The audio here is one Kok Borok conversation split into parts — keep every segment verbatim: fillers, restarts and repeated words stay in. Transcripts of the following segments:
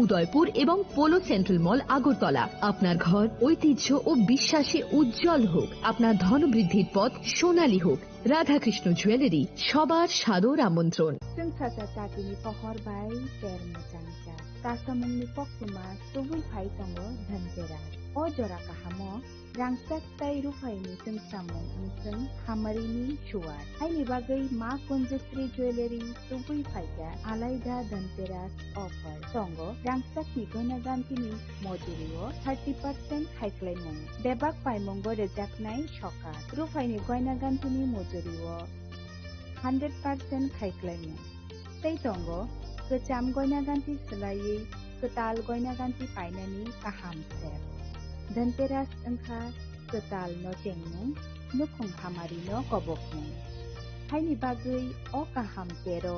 উদয়পুর এবং polo central মল আগরতলা। আপনার ঘর ঐতিহ্য ও বিশ্বাসে উজ্জ্বল হোক, আপনার ধনবৃদ্ধির পথ সোনালী হোক। রাধাকৃষ্ণ জুয়েলারি, সবার সাদর আমন্ত্রণ। Chwng sacha chatini pohor bai ter mwchangcha. Kasamungni koktwma tubui phai tongo Dhanteras. O jora kahamo rangchak tei ruphaini chwngsamung wngthwng hamarini suwar. Haini bagwi Ma Kunjasri Jewellery tubui phaikha alaida Dhanteras offer. Tongo rangchakni goina gantini mojurio thirty percent khaiklaimung. Bebak paimungo rwjaknai sokat. Ruphaini goina gantini mojurio hundred percent khaiklaimung. Tei tongo kwcham goina ganti swlaiwi kwtal goina ganti painani kaham sep. Dhanteras wngkha kwtal no chengmung, nukhung hamari no kobokmung. Haini bagwi o kaham tero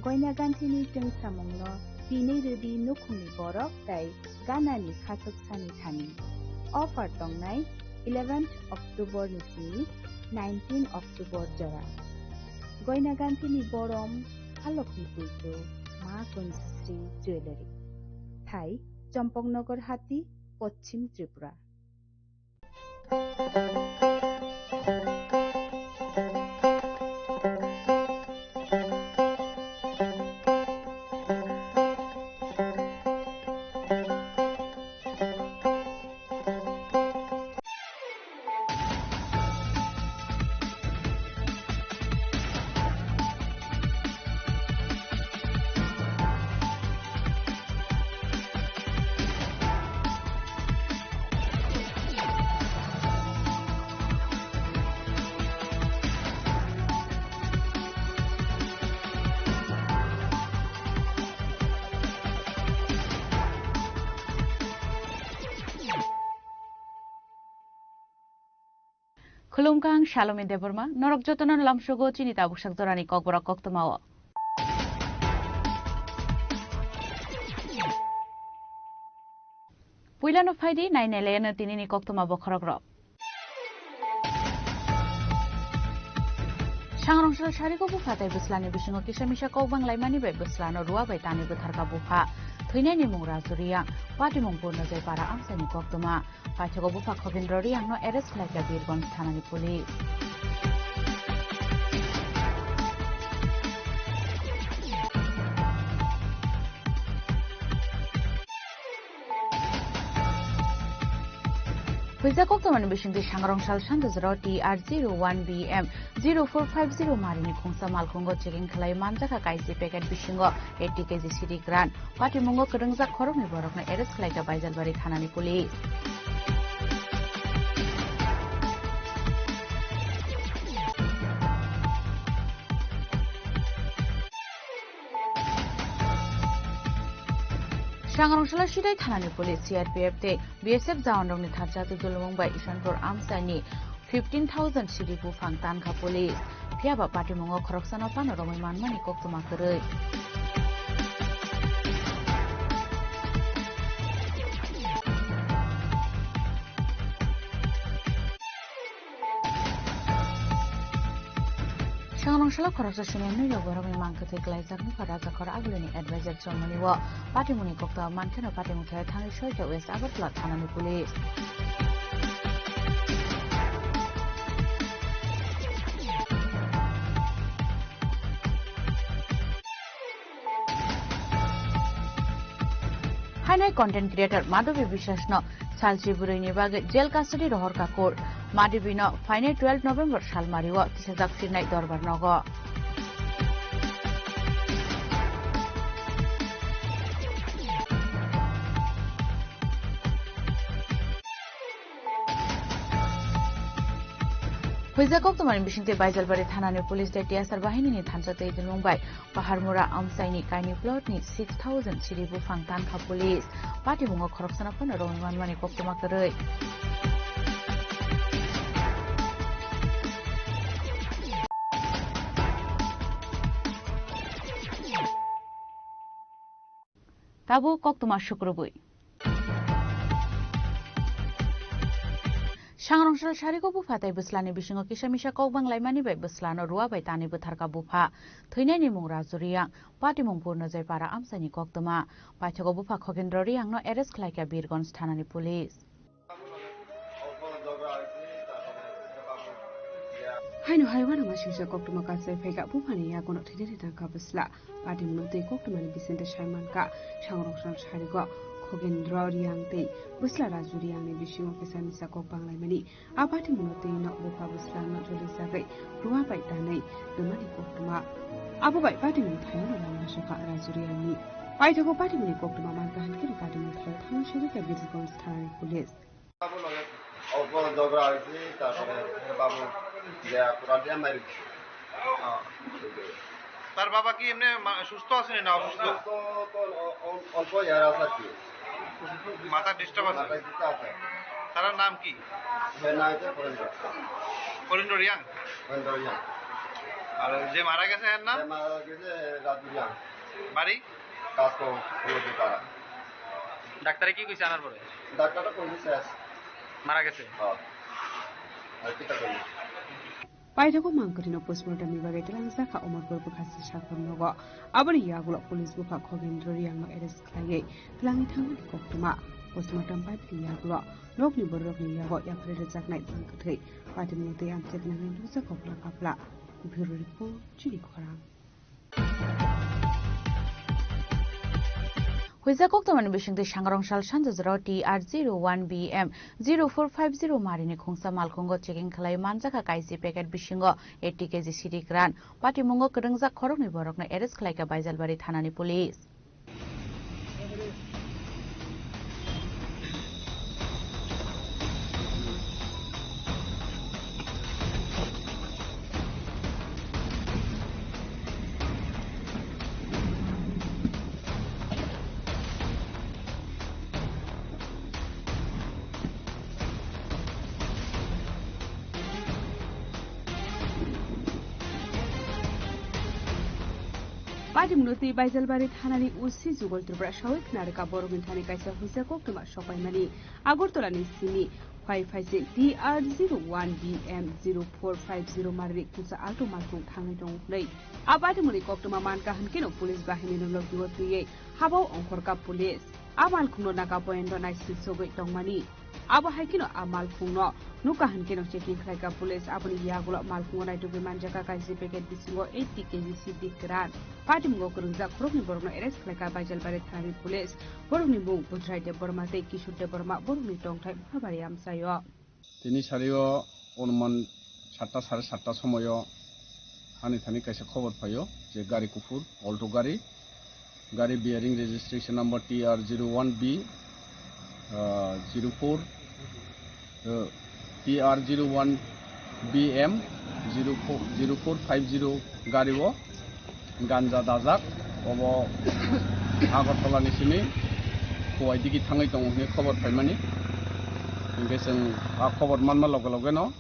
goina gantini chwngsamung no tini rwdi nukhungni borok tei ganani khachuksani thani. Offer tongnai eleventh October ni simi nineteen October jora. Goina ganthini borom halokni puitu Ma Kunjasri Jewellery. Thai, Champaknagar Hati, Poschim Tripura. Khulumkha, ang Salome Debbarma, norok jotono lamsogo chini tabuksak jorani kokborok koktwmao. Puilano phaidi, nainai layano tinini koktwma bokhorokrok. Sangrongsa sarigo bupha tei bwslani bisingo kisa misa kok bang laimani bai bwslano rua bai tanwi bwtharkha bupha. Thwinaini mung Raju Reang, patimung Purnojoy Para amchaini koktwma. Paithago bupha Khobindra Reangno arrest khlaikha Birgonj thanani police. Huijak koktwmani bisingtwi Sangrong sal Sanjajaro T R zero one B M zero four five zero marini khungsa malkhungo checking khlai manjakha kaisi packet bisingo eighty K G siri gran. Patimungo kwrwngjak khoroknwi borokno arrest khlaikha Baijalbari thanani police. Sangrong salo Sidai thanani police, C R P F tei B S F jawanrokni tharsa twijlwmung bai Ishanpur amchaini fifteen thousand siri buphang tankha police. Phiyaba patimungo khoroksano phano romwi manmani koktwma kwrwi. Sangrong salo khoroksa senior nwi rok borokni mang kwthwi kwlaijaknai kha Rajakhor Agulini advisor chongmani o patimungni koktwma mankheno patimung thai thangwi soita West Agartala thanani police. Hainai content creator Madhavi Biswas no salchi bwrwi ni bagwi jail custody rohor ka court. Madhavi no phainai twelve November salmari o tisajak sirnai dorbar nogo. Huijak koktwmani bisingtwi Baijalbari thanani police tei T S R bahinini thansa twijlwmung bai Paharmura amchaini kaini plot ni six thousand siri buphang tankha police. Patimungo khoroksano phano romwi manmani koktwma kwrwi. Tabuk koktwma sukrubwi. Sangrong sal sarigo bupha tei bwslani bisingo kisa misa kok bang laimani bai bwslano rua bai tanwi bwtharkha bupha. Thwinaini mung Raju Reang, patimung Purno Joypara amchaini koktwma. Paithago bupha Khogendro Reangno arrest khlaikha Birgonj thanani police. Haino hai uanama singcha koktwma kachai phaikha buphani yagono thwinani tangkha bwsla. Patimungno tei koktwmani bisingtwi sai mankha, sangrong sal sarigo Khogendro Reang tei bwsla Raju Reangni bisingo kisa misa kok bang laimani. A patimungno twi nok bupha bwslangno joli jagwi rua bai tanwi rwmani koktwma. Abo bai patimung thaiono lama sokha Raju Reangni. Paithago patimungni koktwma mankha hinkhe patimung thaio thangwi sogwikha Birgonj thanani police. Obo jobra hoichi, tarpore babu je kural dia mari. তার বাবা কি এমনি মা-, সুস্থ আছেন না অসুস্থ? অসুস্থ তো অ-, অ-, অল্প ইয়ার আছে আর কি। মাথা ডিস্টার্ব আছে? মাথায় কিছু আছে। তার নাম কি? এর নাম হচ্ছে ফরেন্দ্র। ফরেন্দ্র রিয়াং? ফরেন্দ্র রিয়াং। আর যে মারা গেছে এর নাম? যে মারা গেছে রাজু রিয়াং। বাড়ি? কাজ তো হলো যে তারা। ডাক্তারে কি কইছে আনার পরে? ডাক্তাররা কইছে শেষ। মারা গেছে? হ্যাঁ। আর কিতা কইবে? Paithago mangkwrwino postmortemni bagwi twlangjakha Omorpur bwkhasi sakhor nogo. Aboni yagulo police bupha Khogendro Reangno arrest khlaiwi twlangwi thangmani koktwma. Postmortem paibini yagulo nokni bororokni yago yapharwi rwjaknai mangkwthwi. Patimungno tei amcheknani nukjak koplak kaplak. Bureau report, Chini Khorang. Huijak koktwmani bisingtwi sangrong sal sanjajora T R zero one B M zero four five zero marini khungsa malkhungo checking khlai manjakha kaisi packet bisingo eighty K G siri kwran. Patimungo kwrwngjak khoroknwi borokno arrest khlaikha Baijalbari thanani police. Patimungno twi Baijalbari thanani O C Jugal Tripura sawi khna rwkha borokni thani kaisa huijak koktwma sokpaimani. Agartala ni simi phai phaising T R zero one B M zero four five zero marini khungsa alto malkhung thangwi tongo hwnwi. A patimungni koktwma mankha hwnkhe no police bahini no logi o twiwi habao ongkhorkha police. A malkhungno naga pointo naisik sogwi tongmani. Abo hai kheno a malkhungno nukha hwnkhe no checking khlaikha police. Aboni yagulo malkhungo naitugwi manjakha kaisi packet bisingo eighty K G sidi kwran. Patimungo kwrwngjak khoroknwi borokno arrest khlaikha Baijalbari thanani police. Borokni mung Budrai Debbarma tei Kishore Debbarma, borokni tongthai Mahabari amchaio. Tini sario onuman satta sare satta somoyo ani thani kaisa khobor phaio je gari kuphur, Alto gari, gari bearing registration number T R zero one B, ah, zero four, ah, T R zero one B M zero four, zero four five zero gari o ganja dajak, obo Agartala ni simi Kuwaidigi thangwi tongo hwnwi khobor phaimani. Hinkhe chwng a khobor manma loge loge no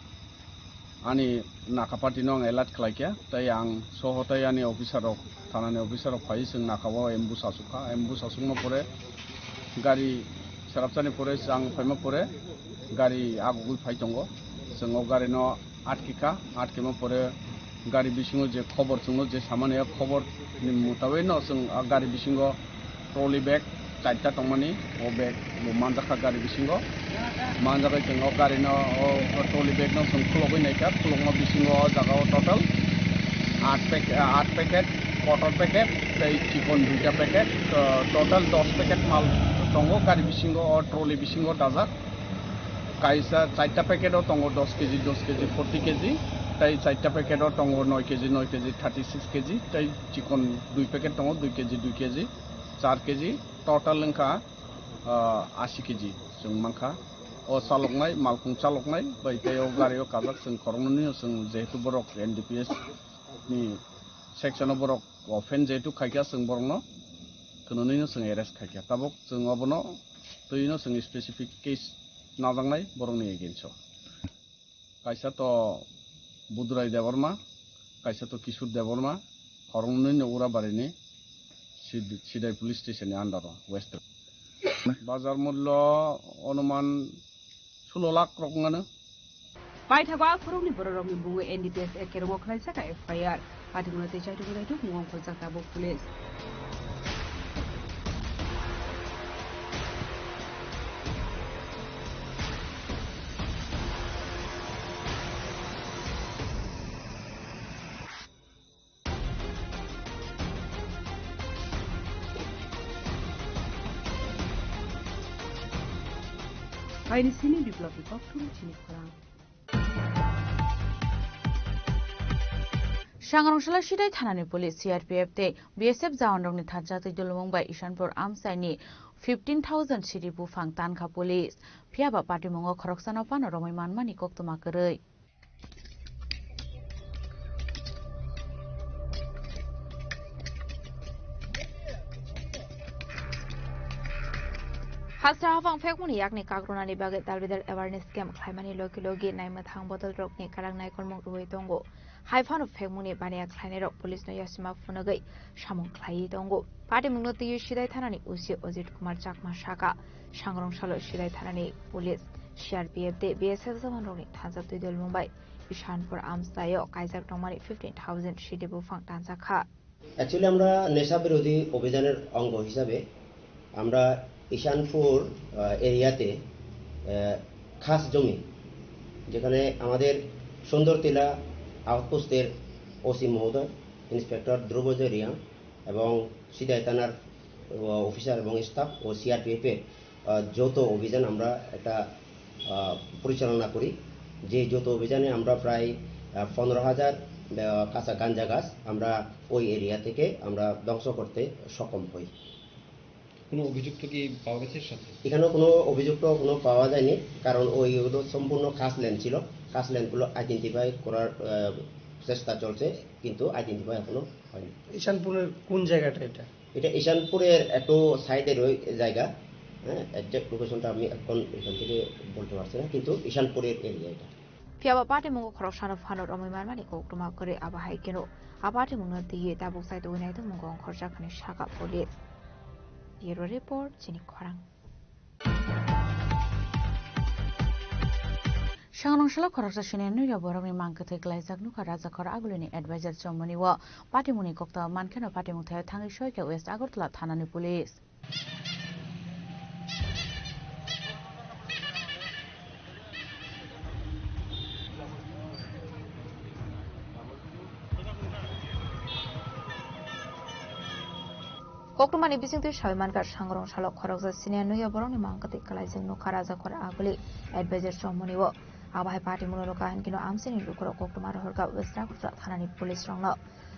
ani naka party no ang alert khlaikha, tei ang soho tei ani officer rok, thanani officer rok phaiwi chwng naka o ambush achukha, ambush achukma pore gari serapsani pore chwng phaima pore gari agugwi phai tongo, chwng o gari no atkikha, atkima pore gari bisingo je khobor chwngno je samani, o khobor ni mutabik no chwng a gari bisingo trolley bag charta tongmani, o bag bo manjakha gari bisingo. Manjagwi chwng o gari no, o, o trolley bag no chwng khulogwi naikha, khulokma bisingo o jaga o total aat pack-, aat packet, kotor packet tei chikon duita packet, o, total dos packet mal tongo gari bisingo, o trolley bisingo dajak. Kaisa charta packet o tongo dos K G, dos K G, forty K G, tei charta packet o tongo noi K G, noi K G, thirty six K G, tei chikon dui packet tongo, dui K G, dui K G, char K G, total wngkha, ah, ashi K G chwng mankha. O chaloknai, malkhung chaloknai bai tei o gari o kajak chwng khoroknwi no chwng, jehetu borok N D P S ni section o borok offend jehetu khaikha, chwng borokno khwnwnwi no chwng arrest khaikha. Tabuk chwng obono twi no chwng specific case najaknai borokni against o. Kaisa to Budurai Debbarma, kaisa to Kishore Debbarma, khoroknwi no Urabarini Sid-, Sidai Police Station ni under o, West. Bazar mullo onuman sulo lakh rok wngmano. Paithago akhorokni bororokni bungo N D P S Act kerong o khwlaijak F I R. Patimungno tei chaitung chaitung mungwi ongkhorjak tabuk police. Haini sini Biplobni koktwma chini khorang. Sangrongsola Sidai thanani police, C R P F tei B S F jawanrokni thansa twi dulumung bai Ishanpur amchaini fifteen thousand siri buphang tankha police. Phiyaba patimungo khoroksano phano romwi manmani koktwma kwrwi. Hasra hafang phekmungni yakni kakrunani bagwi dalbidal awareness camp khlaimani logi logi naimwthang bodolrokni kwrak naikolmung rwui tongo. Hai phano phekmungni baniya khlainairok police no yasima phunugwi samung khlaiwi tongo. Patimungno twiwi Sidai thanani O C Ajit Kumar Chakma saka, sangrong salo Sidai thanani police, C R P F tei B S F jawanrokni thansa twi dulmung bai Ishanpur amchaio kaijak tongmani fifteen thousand sidi buphang tanjak kha. Actually, আমরা নেশা বিরোধী অভিযানের অঙ্গ হিসাবে আমরা ঈশানপুর, আহ, এরিয়াতে, আহ, খাস জমি, যেখানে আমাদের সুন্দরতিলা আউটপোস্টের ওসি মহোদয়, ইন্সপেক্টর ধ্রুবজয় রিয়াং এবং সিদাই থানার, আহ, অফিসার এবং স্টাফ ও সিআরপিএফ এর, আহ, যৌথ অভিযান আমরা একটা, আহ, পরিচালনা করি। যে যৌথ অভিযানে আমরা প্রায়, আহ, পনেরো হাজার, আহ, কাঁচা গাঞ্জা গাছ আমরা ওই এরিয়া থেকে আমরা ধ্বংস করতে সক্ষম হই। কোনো অভিযুক্ত কি পাওয়া গেছে এর সাথে? এখানে কোনো অভিযুক্ত কোনো পাওয়া যায়নি, কারণ ওই, ওগুলো সম্পূর্ণ খাস ল্যান্ড ছিল। খাস ল্যান্ডগুলো আইডেন্টিফাই করার, আহ, চেষ্টা চলছে, কিন্তু আইডেন্টিফাই এখনো হয়নি। ঈশানপুরের কোন জায়গাটা এটা? এটা ঈশানপুরের একটু সাইডের ওই জায়গা, হ্যাঁ, এক্সাক্ট লোকেশনটা আমি এখন এখান থেকে বলতে পারছি না, কিন্তু ঈশানপুরের এরিয়া এটা। Phiyaba patimungo khoroksano phano romwi manmani koktwma kwrwi, abo hai kheno a patimungno twiwi tabuk chaitugwi naitugmungo ongkhorjak hwnwi saka police. Bureau Report, chini khorang. Sangrong salo khoroksa senior nuya borokni mang kwthwi kwlaijak nukha Rajakhor Agulini advisor chomoni o patimungni koktwma mankheno patimung thaio thangwi soikha West Agartala thanani police. Koktwmani bisingtwi sawi mankha, sangrong salo khoroksa senior nuya borokni mang kwthwi kwlaijak nukha Rajakhor Aguli advisor chomoni o. Abo hai patimungno nukha hinkhe no amchaini lukurok koktwma rohorkha West Agartala thanani police rokno.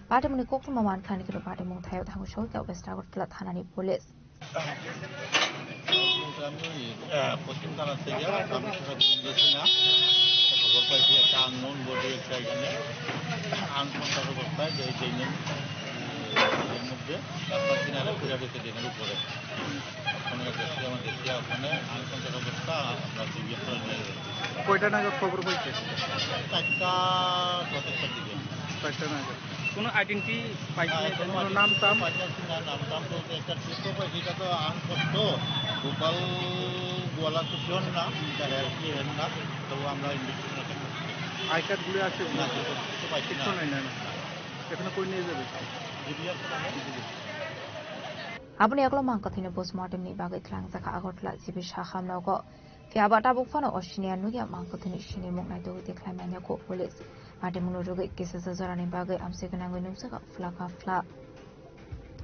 Patimungni koktwma mankha hinkhe no patimung thaio thangwi soikha West Agartala thanani police. আমি ওই, আহ, পশ্চিম থানা থেকে আমি সেটা গেছি না। খবর পাইছি একটা আননোন বডি একটা এখানে আনকনসিয়াস অবস্থায় যে, যে নেই, এর মধ্যে রাস্তার কিনারে পড়ে রয়েছে ড্রেনের উপরে। ওখানে গেছি, আমার দেখি ওখানে আনকনসিয়াস অবস্থা, আমরা সিবিএস করে নিয়ে গেছি। কয়টা নাগাদ খবর পাইছে? চারটা পঁচাত্তর দিকে। চারটা নাগাদ। কোনো আইডেন্টি পাইছেন? হ্যাঁ, কোনো কোনো আইডেন্টি নাম টাম? পাইছি না, নাম টাম বলতে একটা ছোট ভাই, সেটা তো আনকনসিয়াস তো, গোপাল গোয়ালা তো শিওর না, তার আর কি হয় না, তবু আমরা ইনভেস্টিগেশন করছি। আই কার্ডগুলো আছে? না, সেটা কিছু পাইছি না। কিচ্ছু নাই, না, না। এখানে কই নিয়ে যাবে? জিবি আছে না? GB. Aboni yagulo mang kwthwini postmortem ni bagwi tlangjak kha Agartala G B Saham nogo. Phiya ba tabuk phano o senior nukya mang kwthwini sinimung naitugwi tikhlai manya kho police. Patimungno rwgwi kisa sa jorani bagwi amchwi gwnangwi nukjak kha phlaka phla.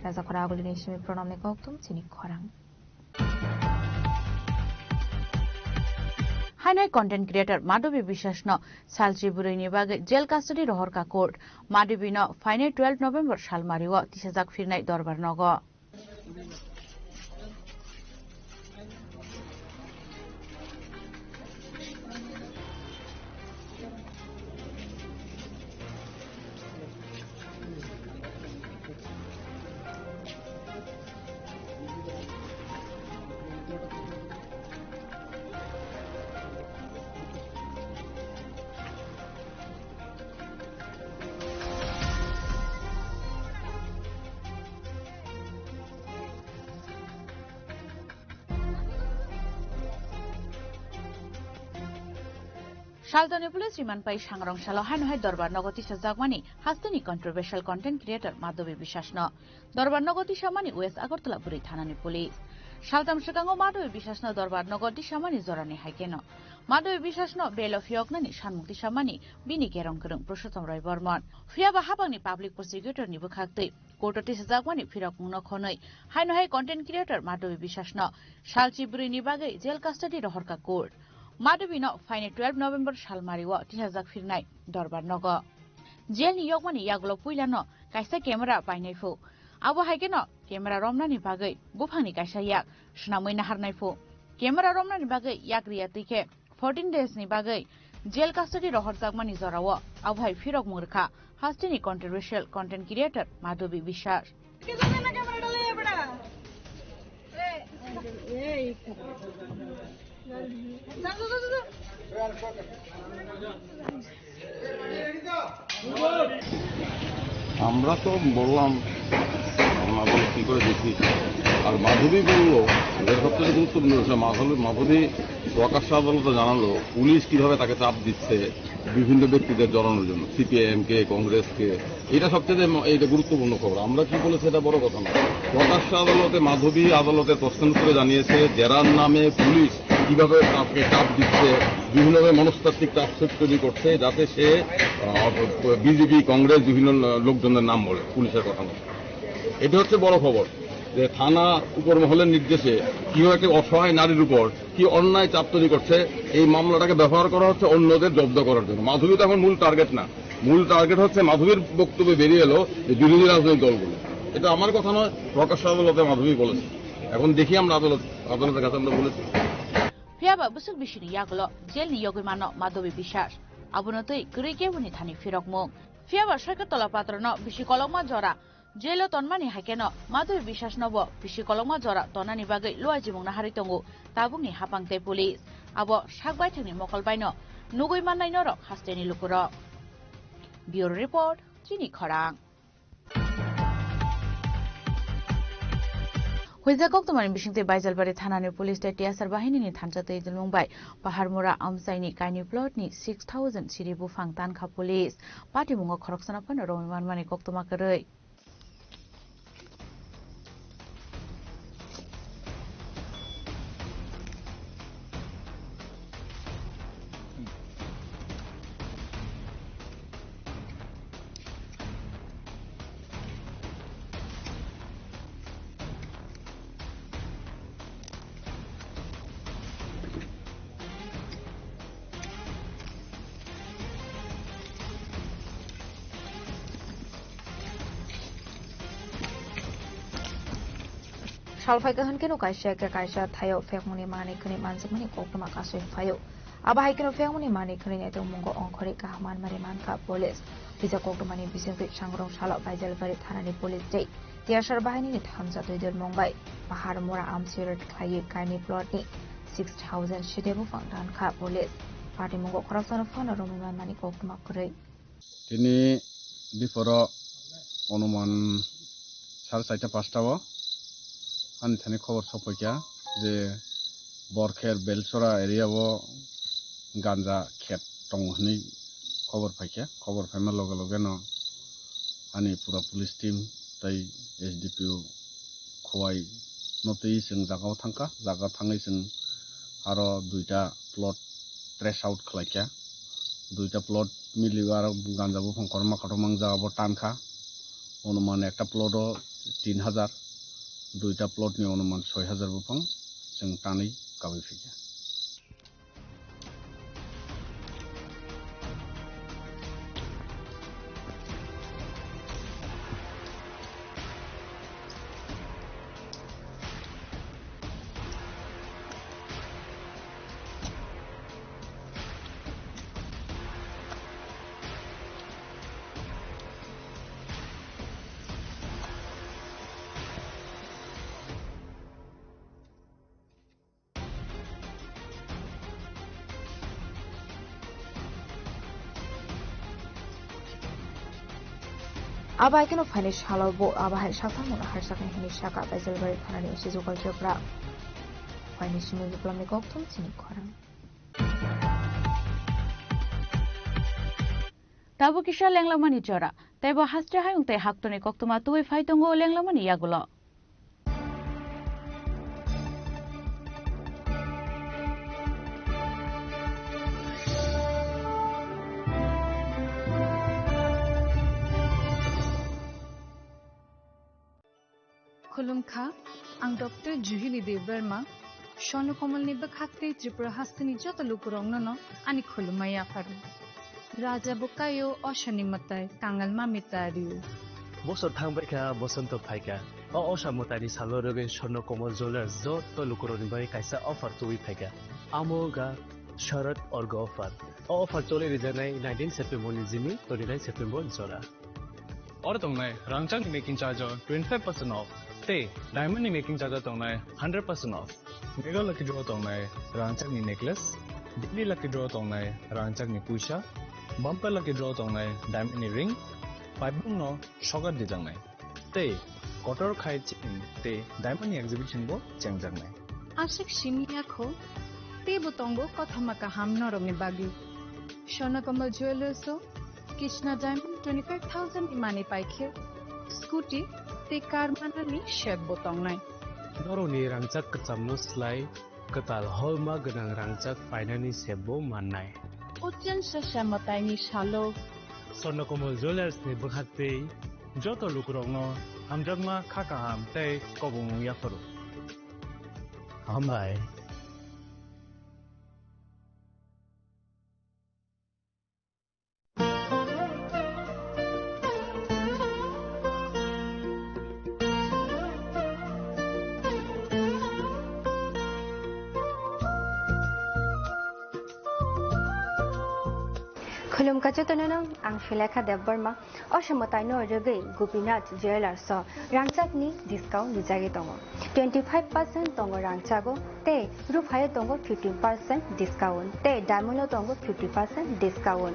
Rajakhor Agulini simi Pranamni kokthum chini khorang. Hainai content creator Madhabi Biswas no salchi bwrwi ni bagwi jail custody rohor kha court. Madhabi no phainai twelve November salmari o tisajak phirnai dorbar nogo. Saltani police remand pai sangrong salo haino hai Dorbar nogo tisajakmani hasteni controversial content creator Madhavi Biswasno. Dorbar nogo tisamani West Agartala bwrwi thanani police. Saltam swkango Madhavi Biswasno Dorbar nogo tisamani jorani haikeno Madhavi Biswasno bail o phiyoknani sanmung tisamani bini kerong kwrwng Purushottam Roy Bormon. Phiyaba hapangni public prosecutor ni bwkhaktwi court o tisajakmani phirokmungno khonwi haino hai content creator Madhavi Biswasno salchi bwrwini bagwi jail custody rohorkha court. Madhavino phaini twelve November salmario tisajak phirnai Dorbar nogo. Jailni yokmani yagulo puilano kaisa camera painai phu. Abo hai kheno camera romnani bagwi buphangni kaisa yak swnamwi naharnai phu. Camera romnani bagwi yak riya twi khe fourteen days ni bagwi jail custody rohorjakmani jorao abo hai phirokmung rwkha hasteni controversial content creator Madhavi Biswas. আমরা তো বললাম, আমরা বলে কি করে দেখি। আর মাধবী বলল, এটা সবচেয়ে গুরুত্বপূর্ণ বিষয়, মাধবী, মাধবী প্রকাশ্য আদালতে জানালো পুলিশ কিভাবে তাকে চাপ দিচ্ছে বিভিন্ন ব্যক্তিদের জড়ানোর জন্য, সিপিআইএম কে, কংগ্রেস কে। এটা সবচেয়ে ম-, এটা গুরুত্বপূর্ণ খবর। আমরা কি বলেছি, এটা বড় কথা না। প্রকাশ্য আদালতে মাধবী আদালতের প্রশ্নের উত্তরে জানিয়েছে, জেরার নামে পুলিশ কিভাবে তাকে চাপ দিচ্ছে, বিভিন্নভাবে মনস্তাত্ত্বিক চাপ তৈরি করছে, যাতে সে, আহ, বিজেপি, কংগ্রেস, বিভিন্ন লোকজনের নাম বলে পুলিশের কথা মতো। এটা হচ্ছে বড় খবর, যে থানা উপর মহলের নির্দেশে কিভাবে একটি অসহায় নারীর উপর কি অন্যায় চাপ তৈরি করছে, এই মামলাটাকে ব্যবহার করা হচ্ছে অন্যদের জব্দ করার জন্য। মাধবী তো এখন মূল টার্গেট না, মূল টার্গেট হচ্ছে মাধবীর বক্তব্যে বেরিয়ে এলো যে বিরোধী রাজনৈতিক দলগুলো। এটা আমার কথা নয়, প্রকাশ্য আদালতে মাধবী বলেছে। এখন দেখি আমরা আদালত, আদালতের কাছে আমরা বলেছি। Phiyaba bwswk bisini yagulo jailni yogwi mano Madhavi Biswas. Abono twi kwrwi keboni thani phirokmung. Phiyaba Soikha Tola Patrono bisi kolokma jora jailo tonmani hai kheno Madhavi Biswasnobo bisi kolokma jora tonani bagwi luaijimung naharwi tongo tabukni hapang tei police. Abo sak baithangni mokol baino nugwi mannai norok hasteni lukurok. Bureau Report, Chini Khorang. Huijak koktomani bisingtwi Baijalbari thanani police tei T S R bahinini thansa twi dulmung bai Paharmura amchaini kaini plot ni six thousand siri buphang tankha police. Patimungo khoroksano phano romwi manmani koktoma kwrwi. Sal phaikha hwnkhe no kaisa khe kaisa thaio phekmungni manwi khwnwi manjakmani koktwma kasui phaio. Abo hai kheno phekmungni manwi khwnwi naitongmungo ongkhorwi kaham manmari mankha police. Kisa koktwmani bisingtwi sangrong salo Baijalbari thanani police tei T S R bahinini thansa twi dulmung bai Paharmura amchaio raid khlaiwi kaini plot ni six thousand side buphang tankha police. Patimungo khoroksano phano romwi manmani koktwma kwrwi. Tini biforo onuman sare charta pasta o ani thani khobor sokphaikha je Borkher Belsora area o ganja khet tongo hwnwi khobor phaikha. Khobor phaima loge loge no ani pura police team tei S D P O Khowai no twi chwng jaga o thangkha, jaga thangwi chwng aro duita plot trace out khlaikha. Duita plot mili aro ganja buphang kotorma kotorma wng jaga bo tankha. Onuman ekta plot o tin hajar, duita plot ni onuman soi hajar buphang chwng tanwi kabwi phaikha. Abo hai kheno phainai salo bo abo hai sakha mungno harjaknai hwnwi sakha Baijalbari thanani O C Jugal Chopra. Phainai simi biplamni kokthum chini khorang. Tabuk kisa lenglamani jora, tei bo haste hayung tei haktorni koktwma tubui phai tongo lenglamani yagulo. Khulumkha, ang Doctor Juhili Debbarma, Swarno Komolni bwkhak tei Tripura hasteni joto lukurokno no ani khulumma yapharo. Raja bo kaio, osani mwtai, kangal ma mita rio. Bosor thang bai kha, bosonto phai kha. O osa mwtaini salo rwgwi Swarno Komol Jewellers joto lukurokni bagwi kaisa offer tubui phai kha. Amo wngkha Sharad Orgo offer. O offer choli rijaknai nineteen September ni simi twenty nine September jora. Oro tongnai rangchakni making charge o twenty five percent off tei diamond ni making charge o tongnai hundred percent off. Mega lucky draw tongnai rangchakni necklace, daily lucky draw tongnai rangchakni puisa, bumper lucky draw tongnai diamond ni ring, paibung no sokat dijaknai. Tei kotor khai chain tei diamond ni exhibition bo chengjaknai. Aswk simi ya kho, teibo tongo kothoma kaham norokni bagwi. Swarno Komol Jewellers o Krishna Diamond twenty five thousand ni manwi pai khe scooty tei car manani set bo tongnai. Norokni rangchak kwchamno slai kwtal holma gwnang rangchak painani sebo mannai. Ochen sasa mwtaini salo. Swarno Komol Jewellers ni bwkhak tei joto lukurokno hamjakma kha kaham tei kobongmung yapharo. Hambai. Khulumkha jotono no, ang Sulekha Debbarma. O se mwtaino rwgwi Gopinath Jewellers o rangchakni discount rijagwi tongo. Twenty five percent tongo rangchago tei ruphaio tongo fifty percent discount tei diamond o tongo fifty percent discount.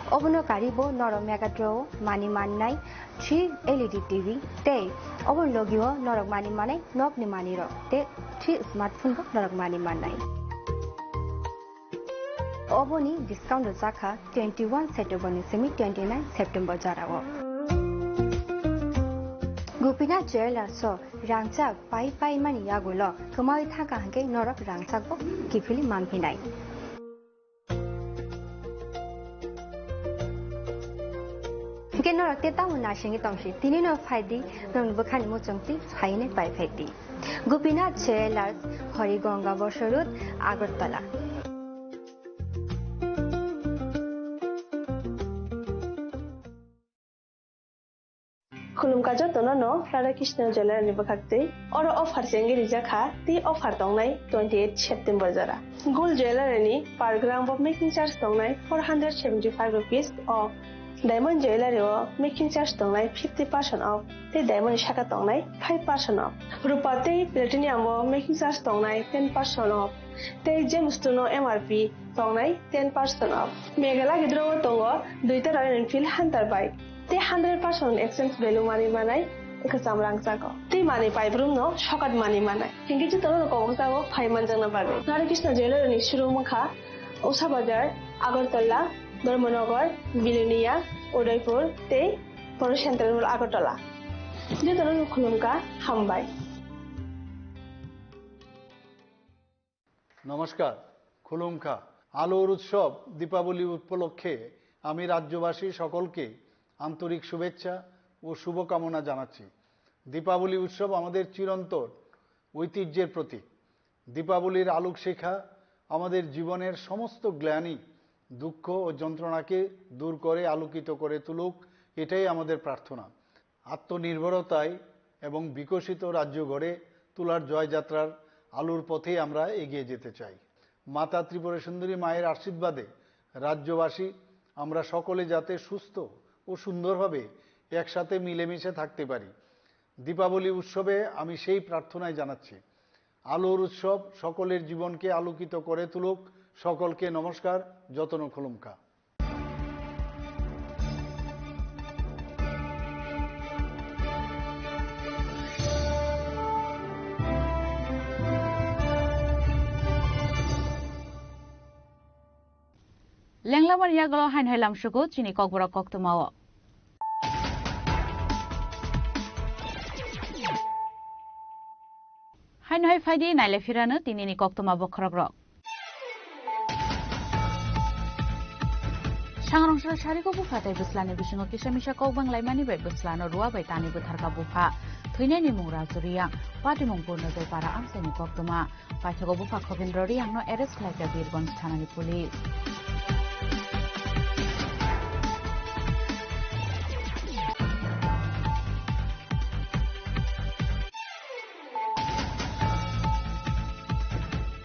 Obono karibo norok Mega Draw o mani mannai three L E D T V tei oboni logio norok mani mannai nokni manwirok tei three smartphone bo norok mani mannai. Oboni discount rwjakha twenty one September ni simi twenty nine September jorao. Gopinath Jewellers o rangchak pai pai mani yagulo kwmawi thangkha hwnkhe norok rangchak bo kiphilwi manphinai. Hwnkhe norok tei tamo naisingwi tongsi, tini no phaidi, norokni bwkhani muchungtwi phainai pai phaidi. Gopinath Jewellers, Harigonga Bosor Road, Agartala. Khulumkha jotono no Radha Krishna Jewellers ni bwkhak twi. Oro offer chengwi rijak kha tei offer tongnai twenty eight September jora. Gold Jewellers ni per gram bo making charge tongnai four hundred seventy five rupees o. Diamond Jewellers o making charge tongnai fifty percent off tei diamond ni saka tongnai five percent off. Rupa tei platinum o making charge tongnai ten percent off tei gems no M R P tongnai ten percent off. Mega lucky draw o tongo duita Royal Enfield Hunter bike tei hundred percent exchange value manwi manai kwcham rangchago tei manwi paibrumno sokat manwi manai. Hinkhe jotono kobokjago phai manjakna bagwi. Radha Krishna Jewellers ni showroom wngkha Usha Bazar, Agartala, Dharmanagar, Belonia, Udaipur tei Poro Central Mall Agartala. Jotono khulumkha, hambai. নমস্কার, খুলুমখা। আলোর উৎসব দীপাবলি উপলক্ষে আমি রাজ্যবাসী সকলকে আন্তরিক শুভেচ্ছা ও শুভকামনা জানাচ্ছি। দীপাবলি উৎসব আমাদের চিরন্তন ঐতিহ্যের প্রতীক। দীপাবলির আলোকশিখা আমাদের জীবনের সমস্ত গ্লানি, দুঃখ ও যন্ত্রণাকে দূর করে আলোকিত করে তুলুক, এটাই আমাদের প্রার্থনা। আত্মনির্ভরতায় এবং বিকশিত রাজ্য গড়ে তোলার জয়যাত্রার আলোর পথেই আমরা এগিয়ে যেতে চাই। মাতা ত্রিপুরা সুন্দরী মায়ের আশীর্বাদে রাজ্যবাসী আমরা সকলে যাতে সুস্থ ও সুন্দরভাবে একসাথে মিলেমিশে থাকতে পারি। দীপাবলি উৎসবে আমি সেই প্রার্থনাই জানাচ্ছি। আলোর উৎসব সকলের জীবনকে আলোকিত করে তুলুক। সকলকে নমস্কার, যতন খুলুমকা। Lenglamani yagulo haino hai lamsugo chini kokborok koktwmao. Haino hai phaidi naile phirano tinini koktwma bokhorokrok. Sangrongsa sarigo bupha tei bwslani bisingo kisa misa kok banglaimani bai bwslano rua bai tani bwtharkha bupha. Thwinaini mung Raju Riyang, patimung Purnojoy Para amchaini koktwma. Paithago bupha Khobendra Riyangno arrest khlaikha Birganj thanani police.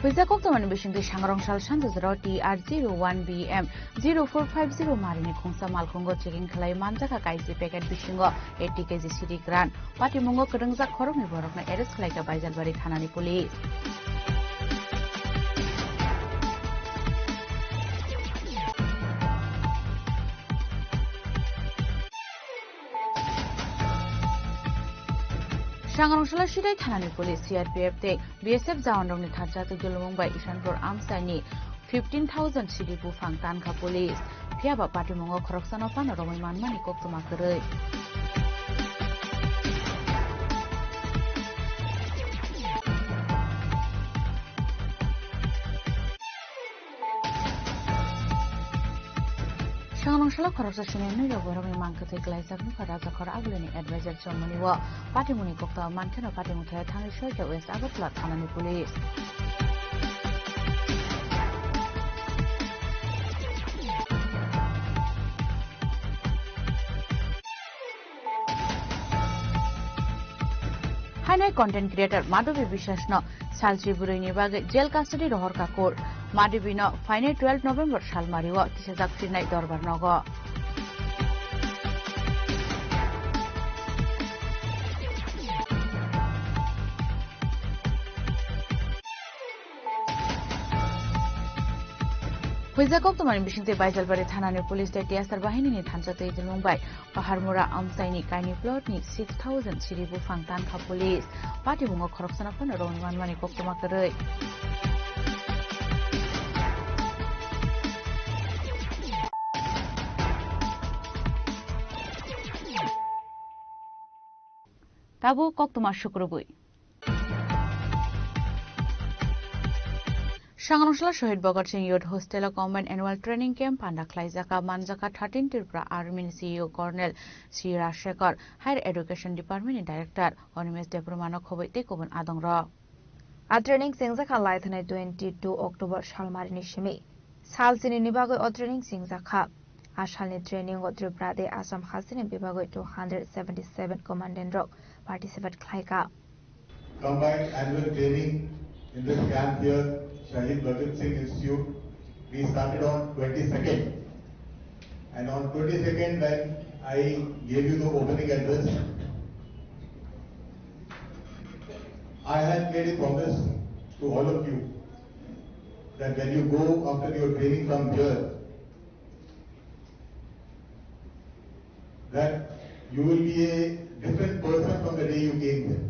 Phuijak koktwmani bisingtwi sangrong sal sanjajaro T R zero one B M zero four five zero marini khungsa malkhungo checking khlai manjakha kaisi packet bisingo eighty K G siri gran. Patimungo kwrwngjak khoroknwi borokno arrest khlaikha Baijalbari thanani police. Sangrong sala Sirai thanani police, C R P F tei B S F jawanrokni tharsa twi dulumung bai Isanpur amchaini fifteen thousand siri buphang tankha police. Phiya ba patimungo khoroksano phano romwi manmani koktwma kwrwi. Sangrong sala khoroksa sini nwi rok borokni mang kwthwi kwlaijak nukha Rajakhor Abulini advisor chomoni o. Patimungni kokto mankheno patimung thaya thangwi soika West Agartala thanani police. Hainai content creator Madhavi Biswas no salchi bwrwi ni bagwi jail custody rohor ka court. Madhavi no phainai twelve November salmari o tisajak phirnai dorbar nogo. Huijak koktwmani bisingtwi Baijalbari thanani police tei T S R bahinini thansa twi dulmung bai Paharmura amchaini kaini plot ni six thousand siri buphang tankha police. Patimungo khoroksano phano romwi manmani koktwma kwrwi. Tabuk koktwma sukrubwi. Sangrongsola Shohid Bhagat Singh Youth Hostel o Combined Annual Training Camp panda khlaijaka manjaka thirteen Tripura Army ni C E O Colonel C Rajshekhar, Higher Education Department ni Director Animesh Debbarma no khobwi tei kubun adongrok. A training chengjakha laithanai twenty two October salmarini simi. Sal chinini bagwi o training chengjakha. A salni training o Tripura tei Assam hasteni bebagwi two hundred seventy seven commandant rok participate khlaikha. Combined annual training in this camp here, Shahid Bhagat Singh Institute, we started on twenty second. And on twenty second, when I gave you the opening address, I had made a promise to all of you that when you go after your training from here, that you will be a different person from the day you came here,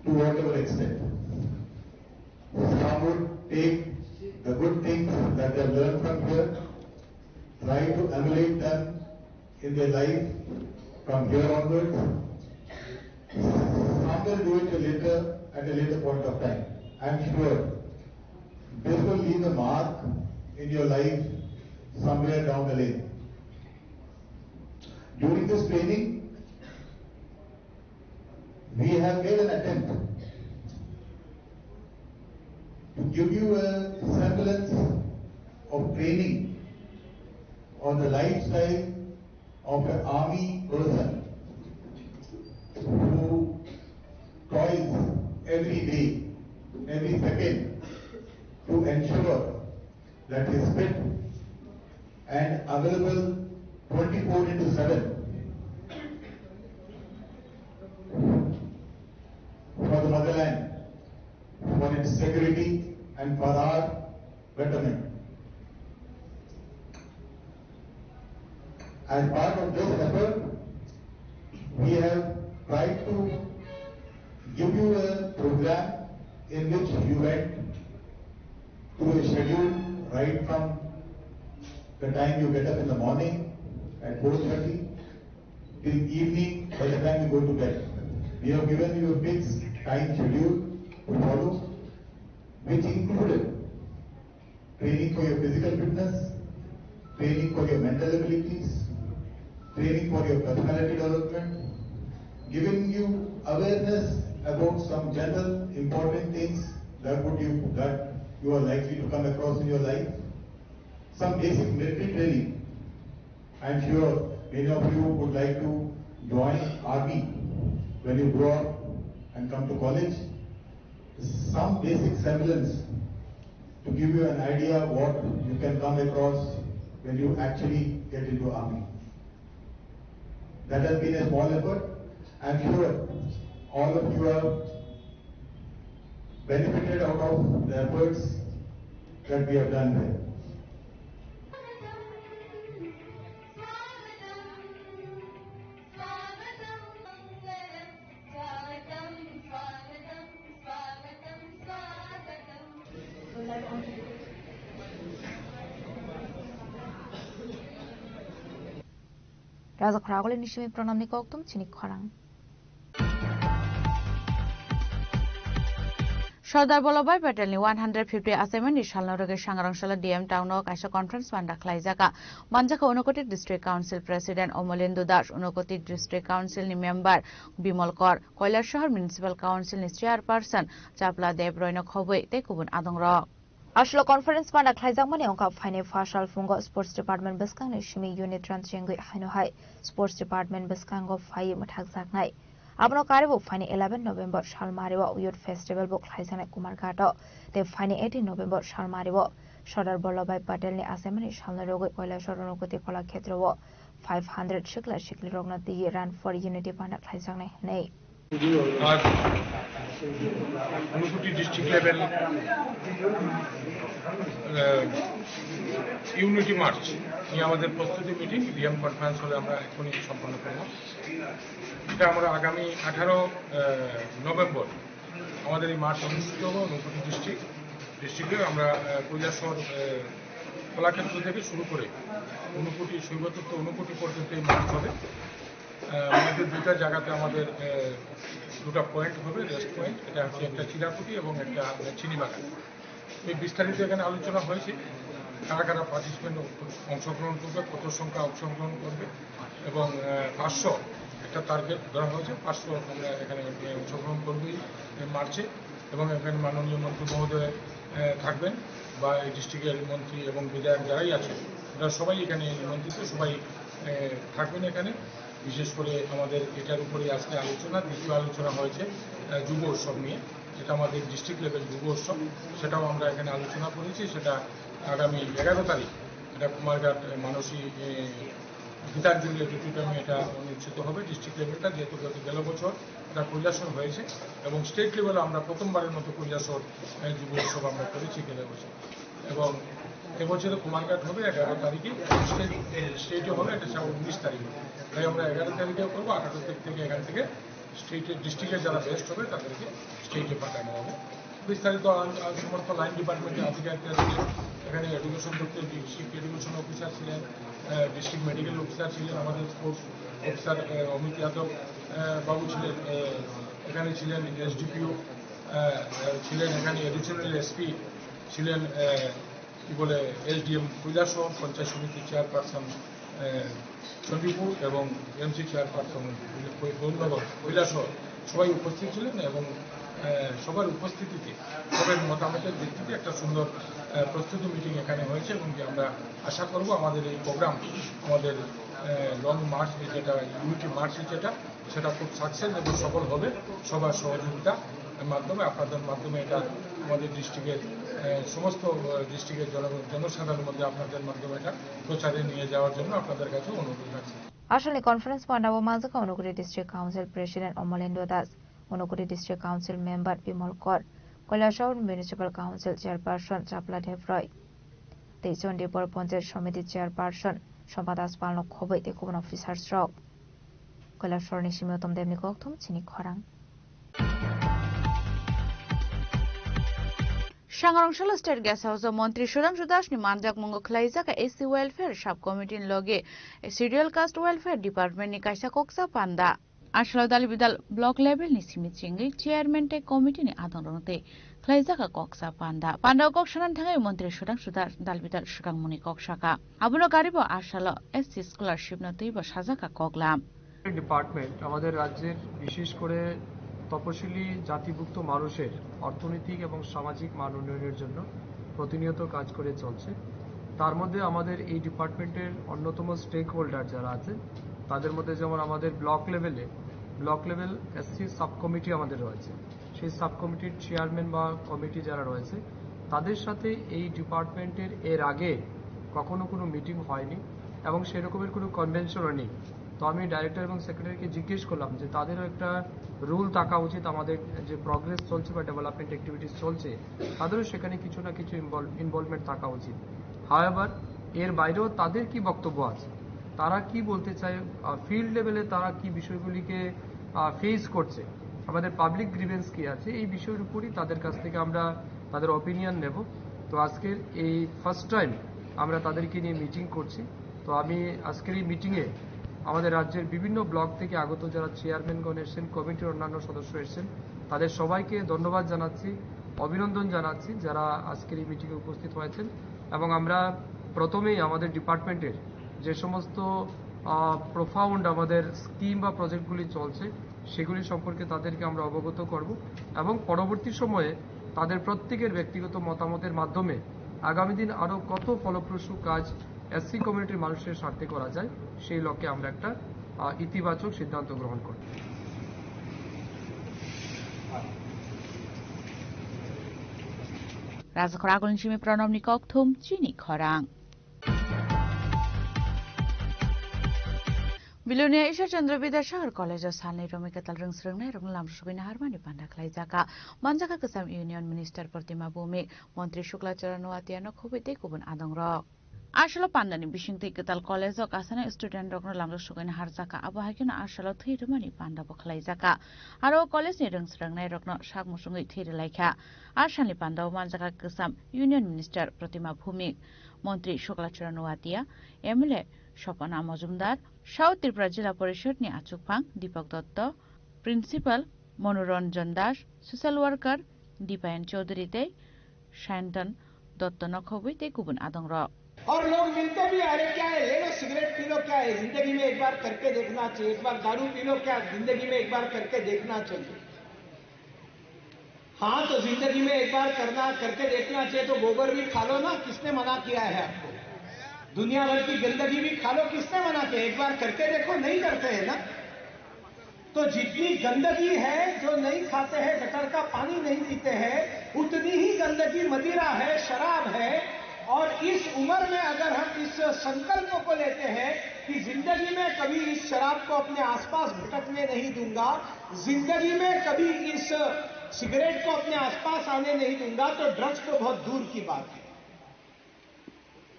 to whatever extent. Some would take the good things that they have learned from here, try to emulate them in their life from here onwards. Some will do it later, at a later point of time. I am sure this will leave a mark in your life somewhere down the lane. During this training, we have made an attempt to give you a semblance of training on the lifestyle of an army person who toils every day, every second to ensure that he is fit and available twenty-four into seven for the motherland, for its security and for our betterment. As part of this effort, we have tried to give you a program in which you went through a schedule right from The time you get up in the morning at four thirty till evening by the time you go to bed. We have given you a fixed time schedule to follow, which included training for your physical fitness, training for your mental abilities, training for your personality development, giving you awareness about some general important things that would you, that you are likely to come across in your life, some basic military training. I'm sure many of you would like to join army when you grow up and come to college. Some basic semblance to give you an idea what you can come across when you actually get into army. That has been a small effort. I'm sure all of you have benefited out of the efforts that we have done there. Raja Khoraguli ni simi pranamni koktum chini khorang. Sardar Vallabhbhai Patel ni one hundred fifty achaimani salno rwgwi Sangrangsola D M Town o kaisa conference panda khlaijaka. Manjaka Unakoti District Council President Omolendu Das, Unakoti District Council ni member Bimal Kor, Kailasahar Municipal Council ni Chairperson Chapla Deb Roino khobwi tei kubun adongrok. Aswk conference panda khlaijakmani wngkha phainai pha sal phungo Sports Department bwskangni simi unit ranchengwi haino hai Sports Department bwskango phaiwi mwthakjaknai. Abono karwi bo phainai eleven November salmario Youth Festival bo khlaijaknai Kumarghato, tei phainai eighteen November salmario Sardar Vallabhbhai Patel ni achaimani salno rwgwi Kailasahar Unakoti Kalakshetra o five hundred sikla siklirokno twiwi Run for Unity panda khlaijaknai hwnwi. আজ Unakoti district level unity March নিয়ে আমাদের প্রস্তুতি meeting DM conference হলে আমরা এখনই সম্পন্ন করব। এটা আমরা আগামী আঠারো নভেম্বর আমাদের এই মার্চ অনুষ্ঠিত হবে ঊনকোটি ডিস্ট্রিক্ট ডিস্ট্রিক্টে আমরা আহ, কৈলাসহর আহ, কলাক্ষেত্র থেকে শুরু করে ঊনকোটি শৈবতত্ত্ব ঊনকোটি পর্যন্ত এই মার্চ হবে। আহ, আমাদের দুটা জায়গাতে আমাদের আহ, দুটা পয়েন্ট হবে, রেস্ট পয়েন্ট, এটা হচ্ছে একটা চিরাকুটি এবং একটা চিনিবাগান। এই বিস্তারিত এখানে আলোচনা হয়েছে, কারা কারা পার্টিসিপেন্ট অংশগ্রহণ করবে, কত সংখ্যা অংশগ্রহণ করবে এবং আহ, পাঁচশো একটা টার্গেট ধরা হয়েছে, পাঁচশো আমরা এখানে আহ, অংশগ্রহণ করবে এই মার্চে। এবং এখানে মাননীয় মন্ত্রী মহোদয় আহ, থাকবেন বা এই ডিস্ট্রিক্টের মন্ত্রী এবং বিধায়ক যারাই আছেন, ওনারা সবাই এখানে নিমন্ত্রিত, সবাই আহ, থাকবেন এখানে। বিশেষ করে আমাদের এটার উপরে আজকে আলোচনা, দ্বিতীয় আলোচনা হয়েছে আহ, যুব উৎসব নিয়ে, যেটা আমাদের ডিস্ট্রিক্ট লেভেল যুব উৎসব, সেটাও আমরা এখানে আলোচনা করেছি। সেটা আগামী এগারো তারিখ, এটা কুমারঘাট আহ, মানসী আহ, গীতাঞ্জলি অডিটোরিয়ামে এটা অনুষ্ঠিত হবে। ডিস্ট্রিক্ট লেভেলটা যেহেতু গত গেল বছর এটা কৈলাসহর হয়েছে এবং স্টেট লেভেলে আমরা প্রথমবারের মতো কৈলাসহর আহ, যুব উৎসব আমরা করেছি গেল বছর। এবং এবছরে কুমারঘাট হবে এগারো তারিখে, স্টেট স্টেটে হবে এটা সব উনিশ তারিখে। তাই আমরা এগারো তারিখেও করবো, আঠারো তারিখ থেকে এখান থেকে স্টেটের ডিস্ট্রিক্টে যারা বেস্ট হবে তাদেরকে স্টেটে পাঠানো হবে। বিস্তারিত আন- আন সমস্ত লাইন ডিপার্টমেন্টের আধিকারিকরা ছিলেন, এখানে এডুকেশন দপ্তরের ডিস্ট্রিক্ট এডুকেশন অফিসার ছিলেন, ডিস্ট্রিক্ট মেডিকেল অফিসার ছিলেন, আমাদের স্পোর্টস অফিসার অমিত যাদব আহ, বাবু ছিলেন, আহ, এখানে ছিলেন এসডিপিও ছিলেন, এখানে অ্যাডিশনাল এসপি ছিলেন, আহ, কি বলে, এসডিএম কৈলাসহর, পঞ্চায়েত সমিতির চেয়ারপারসন আহ, চণ্ডীপুর এবং এমসি চেয়ারপারসন গৌরনগর কৈলাসহর সবাই উপস্থিত ছিলেন এবং আহ, সবার উপস্থিতিতে সবার মতামতের ভিত্তিতে একটা সুন্দর আহ, প্রস্তুতি মিটিং এখানে হয়েছে এবং যে আমরা আশা করব আমাদের এই প্রোগ্রাম, আমাদের লং মার্চ যেটা, ইউনিটি মার্চ যেটা, সেটা খুব সাকসেস এবং সফল হবে। সবার সহযোগিতার মাধ্যমে, আপনাদের মাধ্যমে এটা আমাদের ডিস্ট্রিক্টের আহ, সমস্ত ডিস্ট্রিক্টের জন জনসাধারণের মধ্যে আপনাদের মাধ্যমে এটা প্রচারে নিয়ে যাওয়ার জন্য আপনাদের কাছে অনুরোধ রাখছি। Asalni conference panda o manjaka Unakoti District Council President Omolendu Das, Unakoti District Council Member Bimal Kor, Kailasahar Municipal Council Chairperson Chapla Debroi, tei Chandipur Panchayat Samiti Chairperson Sompa Das Palno khobwi tei kubun officers rok. Kailasahar ni simi Uttam Debni kokthum chini khorang. Sangrong Solo State Guest House o Montri Sudhangshu Das ni manjak mungo khwlaijak A C Welfare Sub Committee ni logi Schedule Caste Welfare Department ni kaisa koksa panda. Asalo Dalbidal block level ni simi chingwi chairman tei committee ni adong rwng tei khwlaijak koksa panda. Panda o kok sanan thangwi Montri Sudhangshu Das Dalbidal swkang muni kok saka. Abono garibo asalo S C scholarship no twibo sajaka koklam. Department আমাদের রাজ্যের, বিশেষ করে তপশিলি জাতিভুক্ত মানুষের অর্থনৈতিক এবং সামাজিক মান উন্নয়নের জন্য প্রতিনিয়ত কাজ করে চলছে। তার মধ্যে আমাদের এই ডিপার্টমেন্টের অন্যতম স্টেক হোল্ডার যারা আছেন, তাদের মধ্যে যেমন আমাদের ব্লক লেভেলে, block level SC sub committee আমাদের রয়েছে। সেই সাব কমিটির চেয়ারম্যান বা কমিটি যারা রয়েছে, তাদের সাথে এই ডিপার্টমেন্টের এর আগে কখনো কোনো মিটিং হয়নি এবং সেরকমের কোনো কনভেনশনও নেই। তো আমি ডাইরেক্টর এবং সেক্রেটারিকে জিজ্ঞেস করলাম যে তাদেরও একটা রুল থাকা উচিত, আমাদের যে প্রোগ্রেস চলছে বা ডেভেলপমেন্ট অ্যাক্টিভিটিস চলছে, তাদেরও সেখানে কিছু না কিছু ইনভলভমেন্ট থাকা উচিত। হাওয়েভার, এর বাইরেও তাদের কি বক্তব্য আছে, তারা কি বলতে চায়, ফিল্ড লেভেলে তারা কি বিষয়গুলিকে ফেস করছে, আমাদের পাবলিক গ্রিভেন্স কি আছে, এই বিষয়ের উপরই তাদের কাছ থেকে আমরা তাদের অপিনিয়ন নেব। তো আজকের এই ফার্স্ট টাইম আমরা তাদেরকে নিয়ে মিটিং করছি। তো আমি আজকের এই মিটিংয়ে আমাদের রাজ্যের বিভিন্ন ব্লক থেকে আগত যারা চেয়ারম্যানগণ এসেছেন, কমিটির অন্যান্য সদস্য এসেছেন, তাদের সবাইকে ধন্যবাদ জানাচ্ছি, অভিনন্দন জানাচ্ছি যারা আজকের এই মিটিংয়ে উপস্থিত হয়েছেন। এবং আমরা প্রথমেই আমাদের ডিপার্টমেন্টের যে সমস্ত প্রোফাউন্ড আমাদের স্কিম বা প্রজেক্টগুলি চলছে, সেগুলি সম্পর্কে তাদেরকে আমরা অবগত করব এবং পরবর্তী সময়ে তাদের প্রত্যেকের ব্যক্তিগত মতামতের মাধ্যমে আগামী দিন আরও কত ফলপ্রসূ কাজ এসসি কমিউনিটির মানুষের স্বার্থে করা যায়, সেই লক্ষ্যে আমরা একটা আহ, ইতিবাচক সিদ্ধান্ত গ্রহণ করব। Rajakhor agulni simi Pranobni kokthum chini khorang. Bilonia Ishwar Chandra Vidyasagar College o salni romwi kwtal rwng swrwngnai rokno lamsogwi naharmani panda khlaijaka. Manjaka kwcham Union Minister Pratima Bhumik, Montri Shukla Chara Noatia no khobwi tei kubun adongrok. Asalo pandani bisingtwi kwtal college o kasana student rokno lamjak sogwi naharjaka, abo hai kheno asalo thwi rwmani panda bo khlaijaka. Aro o college ni rwng swrwngnai rokno sak muchungwi thwi rwlaikha. Asalni panda o manjaka kwcham Union Minister Pratima Bhumik, Montri Shukla Chara Noatia, M L A Sopana Mojumdar, South Tripura Jila Porishod ni achukphang Deepak Dotto, Principal Manoranjan Das, social worker Dipayan Chaudhary tei Sayantan Dotto no khobwi tei kubun adongrok. और लोग मिलते भी, अरे क्या है, ले लो cigarette P low, क्या है, जिंदगी में एक बार करके देखना चाहिए, एक बार दारू पी लो, क्या जिंदगी में एक बार करके देखना चाहिए। हाँ, तो जिंदगी में एक बार करना, करके देखना चाहिए, तो गोबर भी खा लो ना, किसने मना किया है आपको? दुनिया भर की गंदगी भी खा लो, किसने मना किया? एक बार करके देखो, नहीं करते हैं ना। तो जितनी गंदगी है, जो नहीं खाते हैं, गटर का पानी नहीं पीते हैं, उतनी ही गंदगी मदिरा है, शराब है। और इस उम्र में अगर हम इस संकल्प को लेते हैं कि जिंदगी में कभी इस शराब को अपने आसपास भटकने नहीं दूंगा, जिंदगी में कभी इस सिगरेट को अपने आसपास आने नहीं दूंगा, तो ड्रग्स तो बहुत दूर की बात है।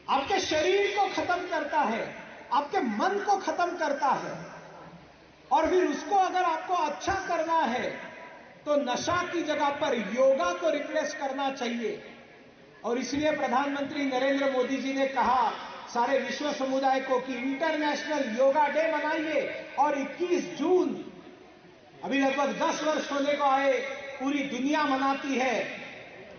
आपके शरीर को खत्म करता है, आपके मन को खत्म करता है। और फिर उसको अगर आपको अच्छा करना है, तो नशा की जगह पर योगा को रिप्लेस करना चाहिए। और इसलिए प्रधानमंत्री नरेंद्र मोदी जी ने कहा, सारे विश्व समुदाय को, कि इंटरनेशनल योगा डे मनाइए और इक्कीस जून, अभी लगभग दस वर्ष होने को आए, पूरी दुनिया मनाती है।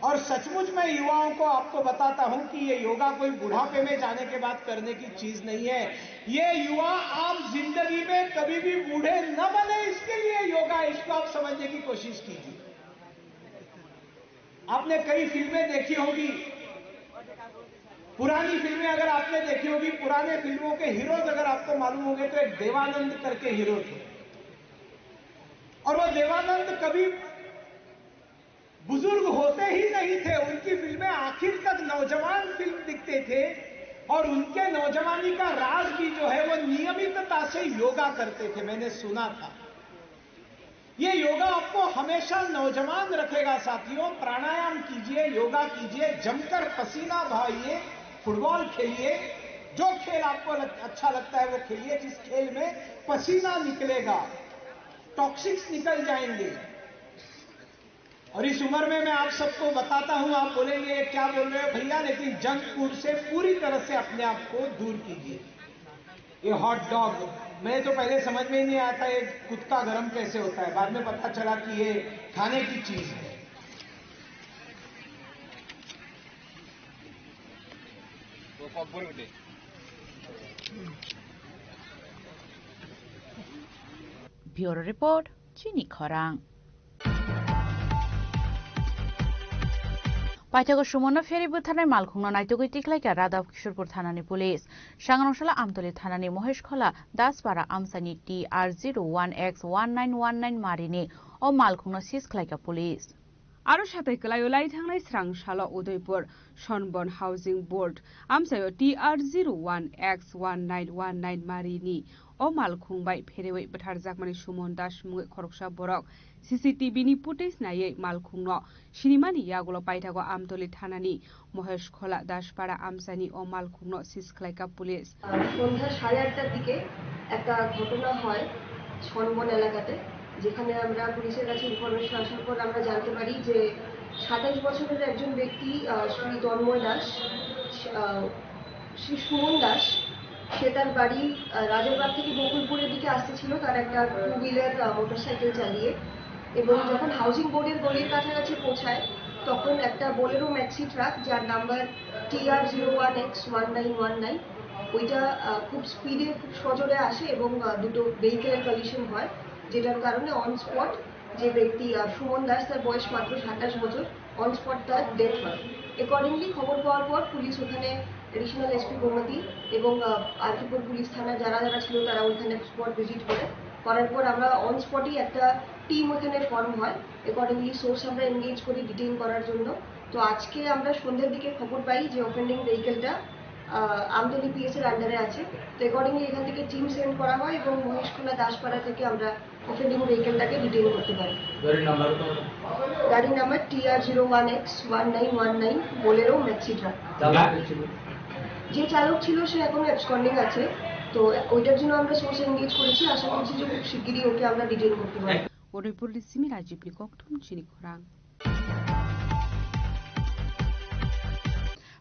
और सचमुच मैं युवाओं को, आपको बताता हूं कि ये योगा कोई बुढ़ापे में जाने के बाद करने की चीज नहीं है। ये युवा, आप जिंदगी में कभी भी बूढ़े न बने, इसके लिए योगा, इसको आप समझने की कोशिश कीजिए। आपने कई फिल्में देखी होगी, पुरानी फिल्में अगर आपने देखी होगी, पुराने फिल्मों के हीरोज अगर आपको मालूम होंगे, तो एक देवानंद करके हीरो थे। और वो देवानंद कभी बुजुर्ग होते ही नहीं थे, उनकी फिल्में आखिर तक नौजवान फिल्म दिखते थे। और उनके नौजवानी का राज भी जो है, वो नियमितता से योगा करते थे, मैंने सुना था। ये योगा आपको हमेशा नौजवान रखेगा साथियों। प्राणायाम कीजिए, योगा कीजिए, जमकर पसीना बहाइए, फुटबॉल खेलिए, जो खेल आपको लग, अच्छा लगता है वो खेलिए। जिस खेल में पसीना निकलेगा, टॉक्सिक्स निकल जाएंगे। और इस उम्र में मैं आप सबको बताता हूँ, आप बोलेंगे, "ये क्या बोल रहे हो भैया?" लेकिन जंक फूड से पूरी तरह से अपने आप को दूर कीजिए। ये हॉट डॉग, मैं तो पहले समझ में ही नहीं आता ये कुत्ता गरम कैसे होता है, बाद में पता चला कि ये खाने की चीज है। Bureau Report, Chini Khorang. Paithago sumonno pheri butharnai malkhungno naitugwi tikhlaikha Radhav Kishorpur thanani police. Sangrongsola Amtoli thanani Moheshkhola Daspara amchaini T R zero one X one nine one nine marini o malkhungno seize khlaikha police. Aro satai kwlaio lai thangnai srang salo Udaipur Sonbon Housing Board amchaio T R zero one X one nine one nine marini o malkhung bai pherewi bwtharjakmani Suman Das mungwi khoroksa borok C C T V ni footage naiwi malkhungno sinimani yagulo paithago Amtoli thanani Moheshkhola Daspara amchaini o malkhungno seize khlaikha police. আহ, সন্ধ্যা সাড়ে আটটার দিকে একটা ঘটনা হয় ছনবন এলাকাতে, যেখানে আমরা পুলিশের কাছে ইনফরমেশন আসার পর আমরা জানতে পারি যে সাতাশ বছরের একজন ব্যক্তি, আহ, শ্রী তন্ময় দাস, আহ, শ্রী সুমন দাস, সে তার বাড়ি, আহ, রাজারবাগ থেকে বকুলপুরের দিকে আসতেছিল তার একটা টু হুইলার, আহ, মোটরসাইকেল চালিয়ে। এবং যখন হাউজিং বোর্ডের গলির কাছাকাছি পৌঁছায়, তখন একটা বোলেরো ম্যাক্সি ট্রাক, যার number T R zero one X one nine one nine, ওইটা, আহ, খুব স্পিডে, খুব সজোরে আসে এবং, আহ, দুটো ভেহিকেলের কলিশন হয়, যেটার কারণে অন স্পট যে ব্যক্তি, আহ, সুমন দাস, তার বয়স মাত্র সাতাশ বছর, অন স্পট তার ডেথ হয়। অ্যাকর্ডিংলি খবর পাওয়ার পর পুলিশ ওখানে অ্যাডিশনাল এসপি গোমতী এবং, আহ, আরকিপুর পুলিশ থানার যারা যারা ছিল, তারা ওইখানে স্পট ভিজিট করে, করার পর আমরা অন স্পটেই একটা টিম ওখানে ফর্ম হয়। অ্যাকর্ডিংলি সোর্স আমরা এনগেজ করি ডিটেইন করার জন্য। তো আজকে আমরা সন্ধ্যার দিকে খবর পাই যে অফেন্ডিং ভেহিকেলটা, আহ, আমতলী পিএস এর আন্ডারে আছে। তো অ্যাকর্ডিংলি এখান থেকে টিম সেন্ড করা হয় এবং মহেশখোলা দাসপাড়া থেকে আমরা অফেন্ডিং ভেহিকেলটাকে ডিটেইন করতে পারি। গাড়ির নাম্বার কত? গাড়ির number T R zero one X one nine one nine, Bolero maxi truck. চালক কে ছিল? যে চালক ছিল সে এখনো অ্যাবসকন্ডিং আছে। তো ওইটার জন্য আমরা সোর্স এনগেজ করেছি, আশা করছি যে খুব শিগগিরই ওকে আমরা ডিটেইন করতে পারবো। Udaipur ni simi Rajibni kokthum chini khorang.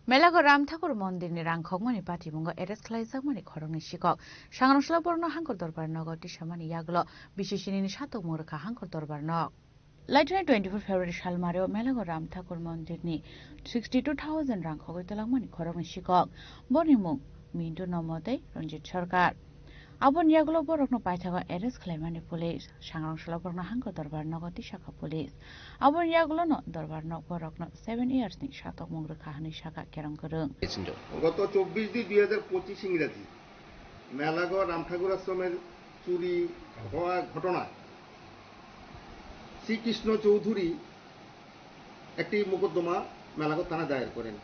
Melago Ram Thakur Mondir ni rangkhokmani patimungo arrest khlaijakmani khoroknwi sikok. Sangrongsola borokno Hangkor Dorbar nogo tisamani yagulo B C C ni satok mung rwkha Hangkor Dorbar nog. Laithani twenty-four February salmari o Melago Ram Thakur Mondir ni sixty-two thousand rangkhogwi twlangmani khoroknwi sikok. Boni mung Mintu Nomo tei Ranjit Sarkar. Aboni yagulo borokno paithago arrest khlaimani police. Sangrongsola borokno Hangkor Dorbar nogo tisakha police. Aboni yagulono Dorbar nok borokno seven years ni satok mung rwkha hwnwi sakha Kerong Kwrwng. গত চব্বিশ দুই দুই হাজার পঁচিশ ইংরাজি মেলাগড় রামঠাকুর আশ্রমের চুরি হওয়া ঘটনায় শ্রীকৃষ্ণ চৌধুরী একটি মোকদ্দমা মেলাগড় থানায় দায়ের করেন।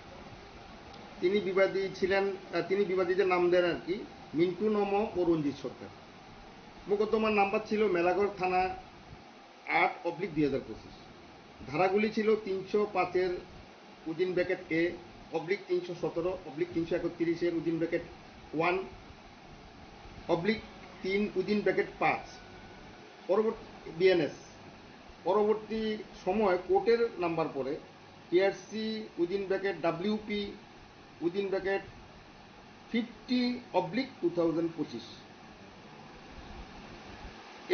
তিনি বিবাদী ছিলেন, আহ, তিনি বিবাদীদের নাম দেন আর কি, মিন্টু নম ও রঞ্জিত সরকার। মোকদ্দমার নাম্বার ছিল মেলাগড় থানা আট অবলিক দুই হাজার পঁচিশ। ধারাগুলি ছিল তিনশো পাঁচের উদিন ব্র্যাকেট এ অবলিক তিনশো সতেরো অবলিক তিনশো একত্রিশের উদিন ব্র্যাকেট ওয়ান অবলিক তিন উদিন ব্র্যাকেট পাঁচ। পরবর্তী বিএনএস পরবর্তী সময় কোর্টের নাম্বার পরে টিআরসি উদিন ব্র্যাকেট ডাব্লিউপি উদিন bracket fifty oblique two thousand পঁচিশ।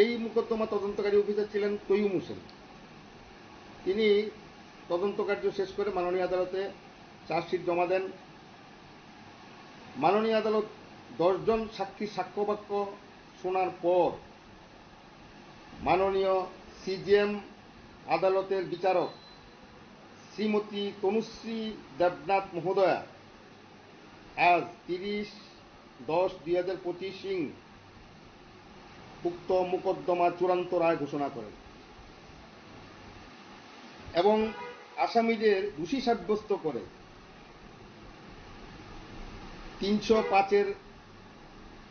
এই মোকদ্দমা তদন্তকারী অফিসার ছিলেন তৈয়ুম হোসেন। তিনি তদন্ত কার্য শেষ করে মাননীয় আদালতে চার্জশিট জমা দেন। মাননীয় আদালত দশ জন সাক্ষী সাক্ষ্য বাক্য শোনার পর মাননীয় সিজিএম আদালতের বিচারক শ্রীমতী তনুশ্রী দেবনাথ মহোদয়া আজ তিরিশ দশ দুই হাজার পঁচিশ ইং উক্ত মোকদ্দমা চূড়ান্ত রায় ঘোষণা করেন এবং আসামিদের দোষী সাব্যস্ত করে তিনশো পাঁচের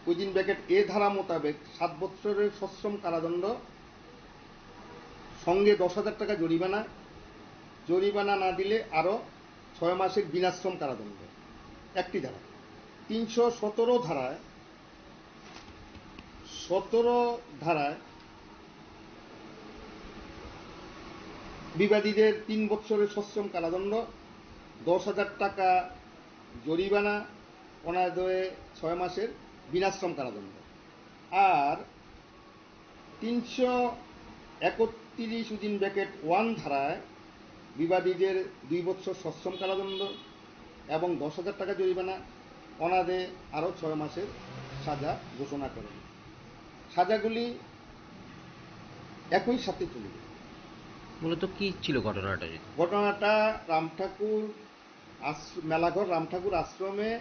উইদিন ব্র্যাকেট এ ধারা মোতাবেক সাত বৎসরের সশ্রম কারাদণ্ড, সঙ্গে দশ হাজার টাকা জরিমানা, জরিমানা না দিলে আরও ছয় মাসের বিনাশ্রম কারাদণ্ড। একটি ধারা। তিনশো সতেরো ধারায়, সতেরো ধারায় বিবাদীদের তিন বছরের সশ্রম কারাদণ্ড, দশ হাজার টাকা জরিমানা, অনাদয়ে ছয় মাসের বিনাশ্রম কারাদণ্ড। আর তিনশো একত্রিশ উদিন ব্র্যাকেট ওয়ান ধারায় বিবাদীদের দুই বছর সশ্রম কারাদণ্ড এবং দশ হাজার টাকা জরিমানা, অনাদে আরও ছয় মাসের সাজা ঘোষণা করেন। সাজাগুলি একই সাথে চলবে। মূলত কি ছিল ঘটনাটা? ঘটনাটা রাম ঠাকুর আশ্র-, মেলাঘর রাম ঠাকুর আশ্রমে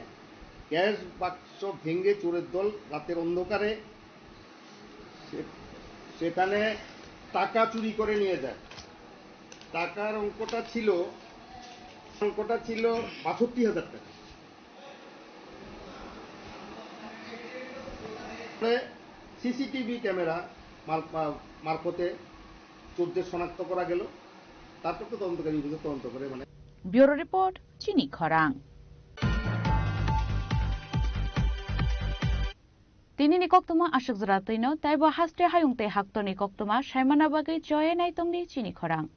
ক্যাশ বাক্স ভেঙে চোরের দল রাতের অন্ধকারে সে-, সেখানে টাকা চুরি করে নিয়ে যায়। টাকার অঙ্কটা ছিল, অঙ্কটা ছিল বাষট্টি হাজার টাকা। পরে সিসিটিভি ক্যামেরা মার-, মা-, মারফতে চোরদের শনাক্ত করা গেল। তারপর তো তদন্তকারী বিভাগে তদন্ত করে, মানে, Bureau Report, Chini Khorang. Tini ni koktwma aswk jora twino, taibo haste hayung tei haktorni koktwma saimana bagwi choye nai tongdi Chini Khorang.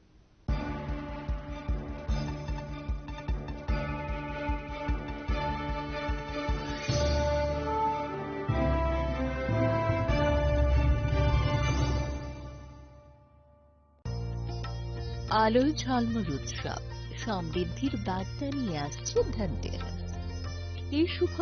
আলোয় ঝলমল উৎসব, সমৃদ্ধির বার্তা নিয়ে আসছে ধনতেরাস। এই শুভ